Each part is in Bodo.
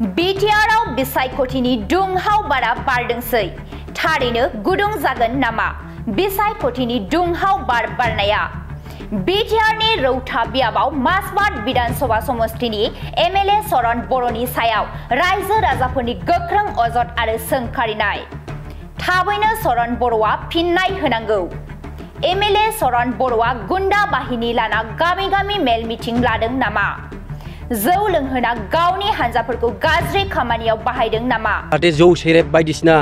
बिटिआरआव बिसायख'थिनि दुंहाव बारा बारदोंसै थारैनो गुदुं जागोन नामा बिसायख'थिनि दुंहाव बार बारनाया बिटिआरनि रौता बियाबाव मासबाद विधानसभा समष्टिनि एमएलए सरन बर'नि सायाव रायजो राजाफोरनि गोख्रों अजद आरो सोंखारिनाय थाबैनो सरन बर'आ फिननाय होनांगौ एमएलए सरन बर'आ गुन्डा बाहिनी लाना गामि गामि मेल मिटिं लादों नामा जौ लोंहोना गावनि हानजाफोरखौ गाज्रि खामानियाव बाहायदों नामा जाहाथे जौ सेरेब बायदिसिना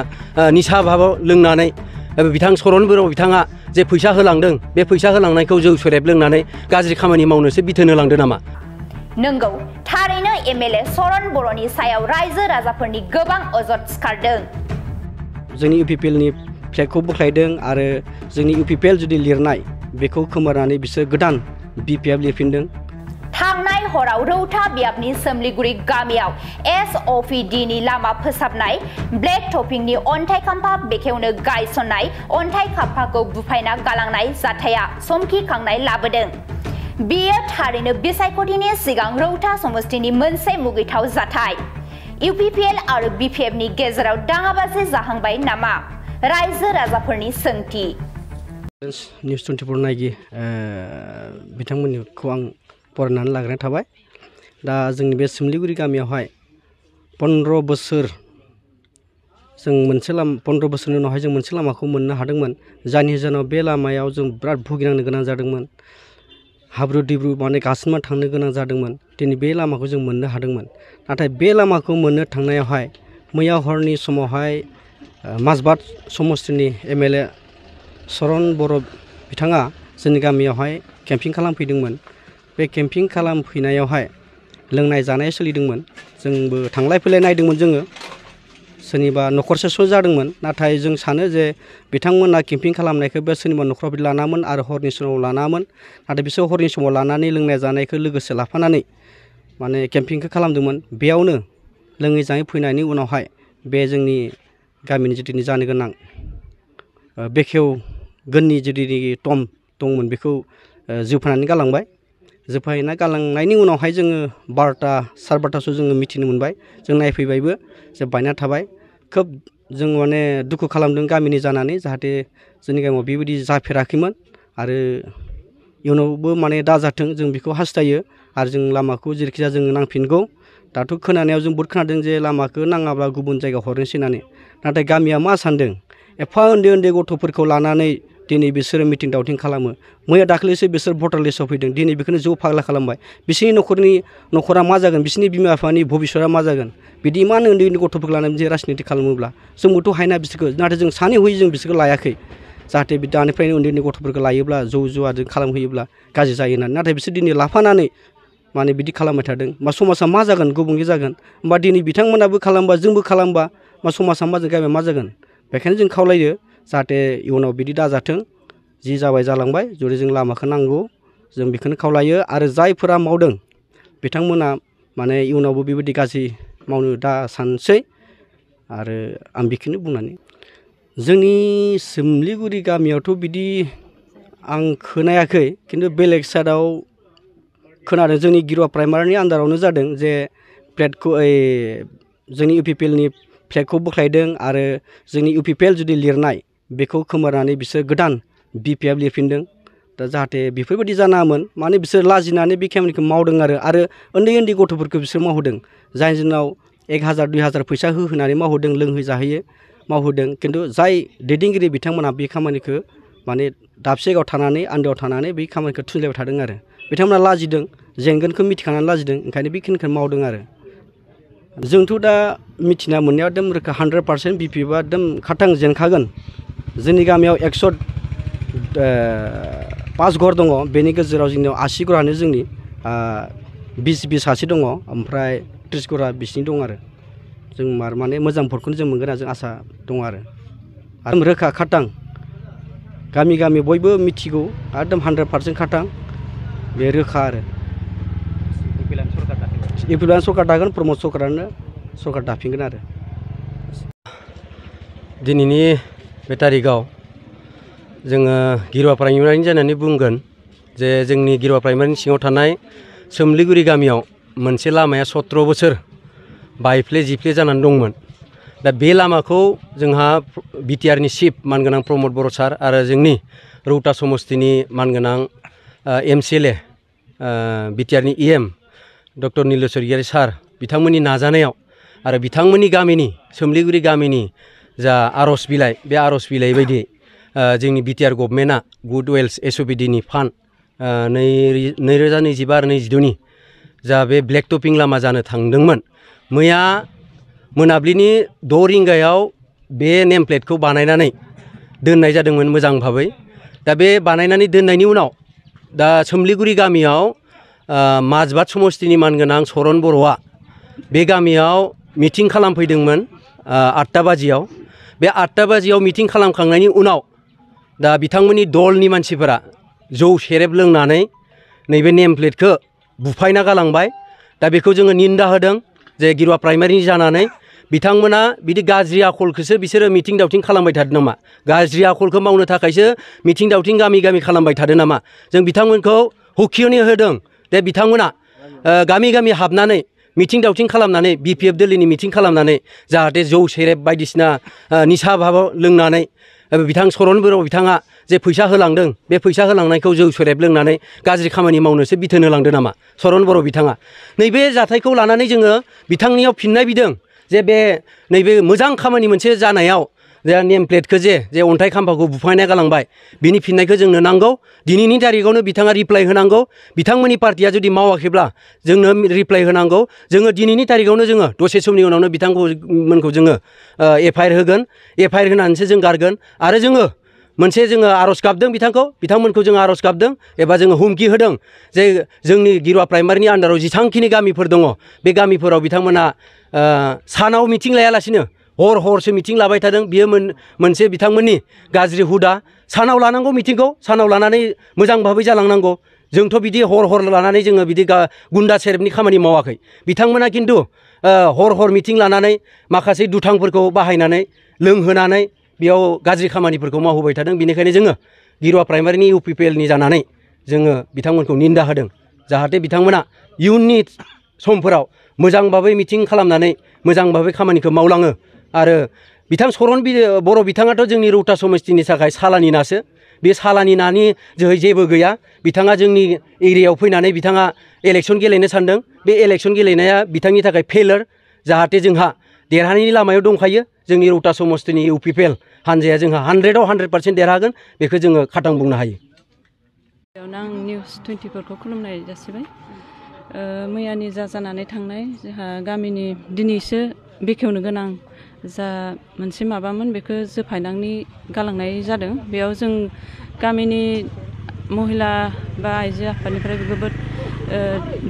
निसा भाबाव लोंनानै बिथां सरन बर' बिथाङा जे फैसा होलांदों बे फैसा होलांनायखौ जौ सेरेब लोंनानै गाज्रि खामानि मावनोसो बिथोन होलांदों नामा नंगौ थारैनो एमएलए सरन बर'नि सायाव रायजो राजाफोरनि गोबां अजद सिखारदों जोंनि इउपिपिएलनि फ्लेगखौ बोख्लायदों आरो जोंनि इउपिपिएल जुदि लिरनाय बेखौ खोमोरनानै बिसोर गोदान बिपिएफ लिरफिनदों थांनाय हराव रौता बियाबनि सोमलिगुरि गामियाव एसअपिडिनि लामा फोसाबनाय ब्लेक टपिंनि अन्थाइ खाम्फा बेखेवनो गायसननाय अन्थाइ खाम्फाखौ बुफायना गालांनाय जाथाया समखिखांनाय लाबोदों बेयो थारैनो बिसायख'थिनि सिगां रौता समष्टिनि मोनसे मुगैथाव जाथाय इउपिपिएल आरो बिपिएफनि गेजेराव दाङाबाजि जाहांबाय नामा रायजो राजाफोरनि सोंथि निउस 24 नायगि बिथांमोनखौ आं फरायनानै लाग्रोनाय थाबाय दा जोंनि बे सोमलिगुरि गामियावहाय 15 बोसोर जों मोनसे 15 बोसोरनि उनावहाय जों मोनसे लामाखौ मोननो हादोंमोन जायनि जाहोनाव बे लामायाव जों बिराद भुगिनांनो गोनां जादोंमोन हाब्रु दैब्रु माने गासोमा थांनो गोनां जादोंमोन दिनै बे लामाखौ जों मोननो हादोंमोन नाथाय बे लामाखौ मोननो थांनायावहाय मैया हरनि समावहाय मासबाद समष्टिनि एमएलए सरन बर' बिथाङा जोंनि गामियावहाय केम्पिं खालामफैदोंमोन बे केम्पिं खालामफैनायावहाय लोंनाय जानाय सोलिदोंमोन जोंबो थांलाय फैलाय नायदोंमोन जोङो सोरनिबा न'खरसेसो जादोंमोन नाथाय जों सानो जे बिथांमोना केम्पिं खालामनायखौ बे सोरनिबा न'खराव बिदि लानामोन आरो हरनि समाव लानामोन नाथाय बिसोर हरनि समाव लानानै लोंनाय जानायखौ लोगोसे लाफानानै माने केम्पिंखौ खालामदोंमोन बेयावनो लोङै जायै फैनायनि उनावहाय बे जोंनि गामिनि जिथुनि जानो गोनां बेखेवगोननि जिथुनि टम दंमोन बेखौ जोफायनानै गालांबाय जोफायना गालांनायनि उनावहाय जोङो 12टा 12:30 जोङो मिथिनो मोनबाय जों नायफैबायबो जे बायना थाबाय खोब जों माने दुखु खालामदों गामिनि जानानै जाहाथे जोंनि गामियाव बेबायदि जाफेराखैमोन आरो इयुनावबो माने दाजाथों जों बेखौ हास्थायो आरो जों लामाखौ जेरैखिजाया जोङो नांफिनगौ दाथ' खोनानायाव जों बहुद खोनादों जे लामाखौ नाङाब्ला गुबुन जायगायाव हरनोसै होननानै नाथाय गामिया मा सानदों एफा उन्दै उन्दै गथ'फोरखौ लानानै दिनै बिसोरो मिटिं दावथिं खालामो मैया दाख्लैसो बिसोर भटार लिस्टआव फैदों दिनै बेखौनो ज' फाग्ला खालामबाय बिसोरनि न'खरा मा जागोन बिसोरनि बिमा बिफानि भबिसतआ मा जागोन बिदि इमान उन्दै उन्दै गथ'फोरखौ लानानै बिदि राजनिति खालामोब्ला जोंबोथ' हायना बिसोरखौ नाथाय जों सानै हयै जों बिसोरखौ लायाखै जाहाथे दानिफ्रायनो उन्दै उन्दै गथ'फोरखौ लायोब्ला जौ जुवाजों खालामहोयोब्ला गाज्रि जायो होननानै नाथाय बिसोर दिनै लाफानानै माने बिदि खालामबाय थादों मा समाजा मा जागोन गुबुंले जागोन होमबा दिनै बिथांमोनाबो खालामबा जोंबो खालामबा मा समाजा मा जों गामिया मा जागोन बेखायनो जों खावलायो जाहाथे इयुनाव बिदि दाजाथों जि जाबाय जालांबाय जुदि जों लामाखौ नांगौ जों बेखौनो खावलायो आरो जायफोरा मावदों बिथांमोना माने इयुनावबो बेबायदि गाज्रि मावनो दा सानसै आरो आं बेखौनो बुंनानै जोंनि सोमलिगुरि गामियावथ' बिदि आं खोनायाखै खिन्थु बेलेग साइडआव खोनादों जोंनि गिरुवा प्राइमारिनि आन्दारावनो जादों जे प्लेटखौ जोंनि इउपिपिएलनि फ्लेगखौ बोख्लायदों आरो जोंनि इउपिपिएल जुदि लिरनाय बेखौ खोमोरनानै बिसोर गोदान बिपिएफ लिरफिनदों दा जाहाथे बेफोरबायदि जानाङामोन माने बिसोर लाजिनानै बे खामानिखौ मावदों आरो उन्दै उन्दै गथ'फोरखौ बिसोर मावहोदों जायनि दिनाव 1000 2000 फैसा होनानै मावहोदों लोंहो जाहोयो मावहोदों खिन्थु जाय दैदेनगिरि बिथांमोना बे खामानिखौ माने दाबसे जायगायाव थानानै आन्दोआव थानानै बे खामानिखौ थुनलायबाय थादों आरो बिथांमोना लाजिदों जेंगोनखौ मिथिखानानै लाजिदों ओंखायनो बेखिनिखौ मावदों आरो जोंथ' दा मिथिना मोननायाव एकदम रोखा 100% बिपिएफआ एकदम खाथां जेनखागोन जोंनि गामियाव 105 घर दङ बेनि गेजेराव जोंनियाव 80 घरानो जोंनि 20 सासे दङ ओमफ्राय 30 घरा बिसिनि दं आरो जों माने मोजां भटखौनो जों मोनगोन जों आसा दङ आरो रोखा खाथां गामि गामि बयबो मिथिगौ एकदम 100% खाथां बे रोखा आरो इउपिएल सरकार दागोन प्रमद सरकारानो सरकार दाफिनगोन आरो दिनैनि बे तारिखआव जोङो गिरुवा प्राइमारिनि जानानै बुंगोन जे जोंनि गिरुवा प्राइमारिनि सिङाव थानाय सोमलिगुरि गामियाव मोनसे लामाया 17 बोसोर बायफ्ले जिफ्ले जानानै दंमोन दा बे लामाखौ जोंहा बिटिआरनि चिफ मानगोनां प्रमद बर' सार आरो जोंनि रौता समस्तिनि मानगोनां MCLA बिटिआरनि EM डक्टर नील स्वर्गियारी सार बिथांमोननि नाजानायाव आरो बिथांमोननि गामिनि सोमलिगुरि गामिनि जा आर'ज बिलाइ बे आर'ज बिलाइ बायदि जोंनि बिटिआर गभर्नमेन्टआ गुड वेल्स SOPDनि फान्ड 2025 आरो 2022नि जा बे ब्लेक टपिं लामा जानो थांदोंमोन मैया मोनाबिलिनि 6 रिंगायाव बे नेम प्लेटखौ बानायनानै दोननाय जादोंमोन मोजां भाबै दा बे बानायनानै दोननायनि उनाव दा सोमलिगुरि गामियाव माजबाद समस्तिनि मानगोनां सरन बर'आ बे गामियाव मिटिं खालामफैदोंमोन 8टा बाजियाव बे 8टा बाजियाव मिटिं खालामखांनायनि उनाव दा बिथांमोननि दलनि मानसिफोरा जौ सेरेब लोंनानै नैबे नेम प्लेटखौ बुफायना गालांबाय दा बेखौ जोङो निन्दा होदों जे गिरुवा प्राइमारिनि जानानै बिथांमोना बिदि गाज्रि आखलखौसो बिसोरो मिटिं दावथिं खालामबाय थादों नामा गाज्रि आखलखौ मावनो थाखायसो मिटिं दावथिं गामि गामि खालामबाय थादों नामा जों बिथांमोनखौ हुखियानि होदों दे बिथांमोना गामि गामि हाबनानै मिटिं दावथिं खालामनानै BPF दिल्लीनि मिटिं खालामनानै जाहाथे जौ सेरेब बायदिसिना निसा भाबाव लोंनानै बिथां सरन बर' बिथाङा जे फैसा होलांदों बे फैसा होलांनायखौ जौ सेरेब लोंनानै गाज्रि खामानि मावनोसो बिथोन होलांदों नामा सरन बर' बिथाङा नैबे जाथायखौ लानानै जोङो बिथांनियाव फिननाय बिदों जे बे नैबे मोजां खामानि मोनसे जानायाव जे नेम प्लेटखौ जे अन्थाइ खाम्फाखौ बुफायना गालांबाय बिनि फिननायखौ जोंनो नांगौ दिनैनि तारिखआवनो बिथाङा रिप्लाइ होनांगौ बिथांमोननि पार्टिया जुदि मावाखैब्ला जोंनो रिप्लाइ होनांगौ जोङो दिनैनि तारिखआवनो जोङो दसे समनि उनावनो बिथांमोनखौ जोङो FIR होगोन FIR होनानैसो जों गारगोन आरो जोङो मोनसे जोङो आर'ज गाबदों बिथांमोनखौ जोङो आर'ज गाबदों एबा जोङो हुमखि होदों जे जोंनि गिरुवा प्राइमारिनि आन्दाराव जेसांखिनि गामिफोर दङ बे गामिफोराव बिथांमोना सानाव मिटिं लायालासिनो हरसो मिटिं लाबाय थादों बियो मोनसे बिथांमोननि गाज्रि हुदा सानाव लानांगौ मिटिंखौ सानाव लानानै मोजां भाबै जालांनांगौ जोंथ' बिदि हर लानानै जोङो बिदि गुन्दा सेरेबनि खामानि मावाखै बिथांमोना खिन्थु हर मिटिं लानानै माखासे दुथांफोरखौ बाहायनानै लोंहोनानै बेयाव गाज्रि खामानिफोरखौ मावहोबाय थादों बेनिखायनो जोङो गिरुवा प्राइमारिनि UPPLनि जानानै जोङो बिथांमोनखौ निन्दा होदों जाहाथे बिथांमोना इयुननि समफोराव मोजां भाबै मिटिं खालामनानै मोजां भाबै खामानिखौ मावलाङो आरो बिथां सरन बर' बिथाङाथ' जोंनि रौता समस्तिनि थाखाय सालानि नासो बे सालानि नानि जोहै जेबो गैया बिथाङा जोंनि एरियायाव फैनानै बिथाङा इलेक्सन गेलेनो सानदों बे इलेक्सन गेलेनाया बिथांनि थाखाय फेलार जाहाथे जोंहा देरहानायनि लामायाव दंखायो जोंनि रौता समस्तिनि UPPL हानजाया जोंहा 100आव 100% देरहागोन बेखौ जोङो खाथां बुंनो हायो। आं निउस 24खौ खुलुमनाय जासिबाय मैयानि जानानै थांनाय जोंहा गामिनि दिनैसो बेखेवनो गोनां जा मोनसे माबामोन बेखौ जोफायनानै गालांनाय जादों बेयाव जों गामिनि महिला बा आइजो आफादनिफ्राय जोबोद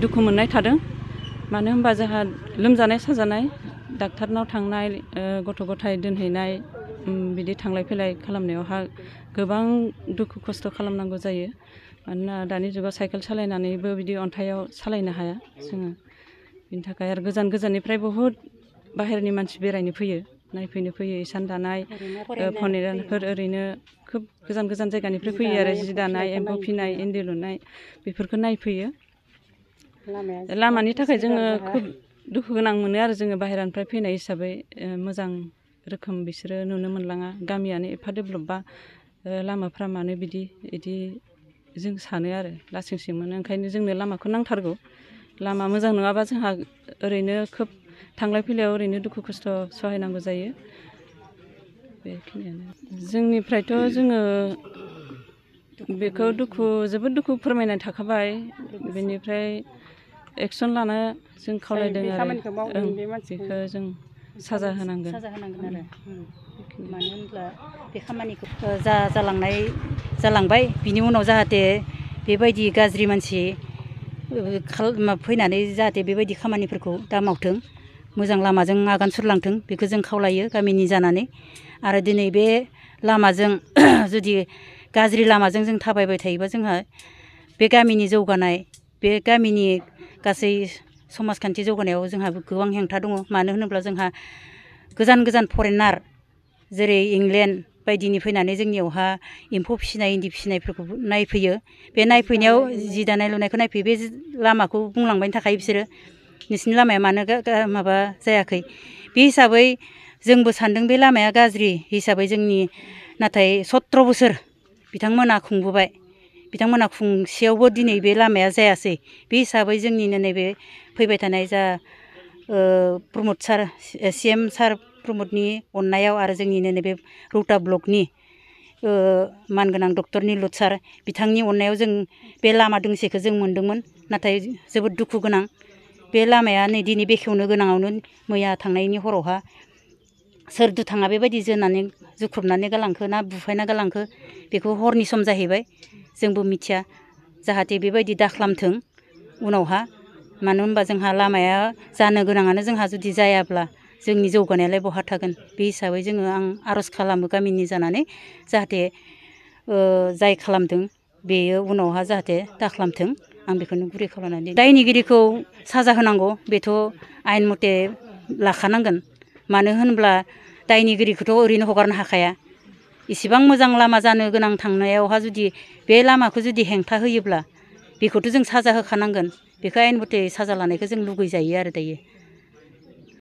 दुखु मोननाय थादों मानो होनबा जोंहा लोमजानाय साजानाय डाक्टारनाव थांनाय गथ' गथाय दोनहैनाय बिदि थांलाय फैलाय खालामनायावहा गोबां दुखु खस्थ' खालामनांगौ जायो मानोना दानि जुगाव साइकेल सालायनानैबो बिदि अन्थाइयाव सालायनो हाया जोङो बिनि थाखाय आरो गोजाननिफ्राय बहुद बाहेरनि मानसि बेरायनो फैयो नायफैनो फैयो इसान दानाय फनेरानफोर ओरैनो खोब गोजान जायगानिफ्राय फैयो आरो जि दानाय एम्फौ फिनाय इन्दि लुनाय बेफोरखौ नायफैयो लामानि थाखाय जोङो खोब दुखु गोनां मोनो आरो जोङो बाहेरानिफ्राय फैनाय हिसाबै मोजां रोखोम बिसोरो नुनो मोनलाङा गामियानो एफा डेभेलपबा लामाफ्रा मानो बिदि जों सानो आरो लासिंसिं मोनो ओंखायनो जोंनो लामाखौ नांथारगौ लामा मोजां नङाबा जोंहा ओरैनो खोब थांलाय फैलायाव ओरैनो दुखु खस्थ' सहायनांगौ जायो बेखिनियानो जोंनिफ्रायथ' जोङो बेखौ जोबोद दुखु फोरमायनाय थाखाबाय बेनिफ्राय एक्सन लानो जों खावलायदों आरो बेखौ जों साजा होनांगोन आरो मानो होनब्ला बे खामानिखौ जालांबाय बिनि उनाव जाहाथे बेबायदि गाज्रि मानसि फैनानै जाहाथे बेबायदि खामानिफोरखौ दा मावथों मोजां लामाजों आगान सुरलांथों बेखौ जों खावलायो गामिनि जानानै आरो दिनै बे लामाजों जुदि गाज्रि लामाजों जों थाबायबाय थायोबा जोंहा बे गामिनि जौगानाय बे गामिनि गासै समाजखान्थि जौगानायाव जोंहा गोबां हेंथा दङ मानो होनोब्ला जोंहा गोजान फरेनार जेरै इंलेन्ड बायदिनि फैनानै जोंनियावहा एम्फौ फिसिनाय इन्दि फिसिनायफोरखौ नायफैयो बे नायफैनायाव जि दानाय लुनायखौ नायफैयो बे लामाखौ बुंलांबायनि थाखाय बिसोरो नोंसिनि लामाया मानो माबा जायाखै बे हिसाबै जोंबो सानदों बे लामाया गाज्रि हिसाबै जोंनि नाथाय 17 बोसोर बिथांमोना खुंबोबाय बिथांमोना खुंसेयावबो दिनै बे लामाया जायासै बे हिसाबै जोंनिनो नैबे फैबाय थानाय जा प्रमद सार CM सार प्रमदनि अननायाव आरो जोंनिनो नैबे रौता ब्लकनि मानगोनां डक्टर निलुत सार बिथांनि अननायाव जों बे लामा दोंसेखौ जों मोन्दोंमोन नाथाय जोबोद दुखु गोनां बे लामाया नै दिनै बेखेवनो गोनाङावनो मैया थांनायनि हरावहा सोर दुथाङा बेबायदि जोनानै जुख्रुबनानै गालांखो ना बुफायना गालांखो बेखौ हरनि सम जाहैबाय जोंबो मिथिया जाहाथे बेबायदि दाख्लामथों उनावहा मानो होनबा जोंहा लामाया जानो गोनाङानो जोंहा जुदि जायाब्ला जोंनि जौगानायालाय बहा थागोन बे हिसाबै जोङो आं आर'ज खालामो गामिनि जानानै जाहाथे जाय खालामदों बेयो उनावहा जाहाथे दाख्लामथों आं बेखौनो गुरै खालामनानै दायनिगिरिखौ साजा होनांगौ बेथ' आयेन मथे लाखानांगोन मानो होनब्ला दायनिगिरिखौथ' ओरैनो हगारनो हाखाया इसिबां मोजां लामा जानो गोनां थांनायावहा जुदि बे लामाखौ जुदि हेंथा होयोब्ला बेखौथ' जों साजा होखानांगोन बेखौ आयेन मथे साजा लानायखौ जों लुगैजायो आरो दायो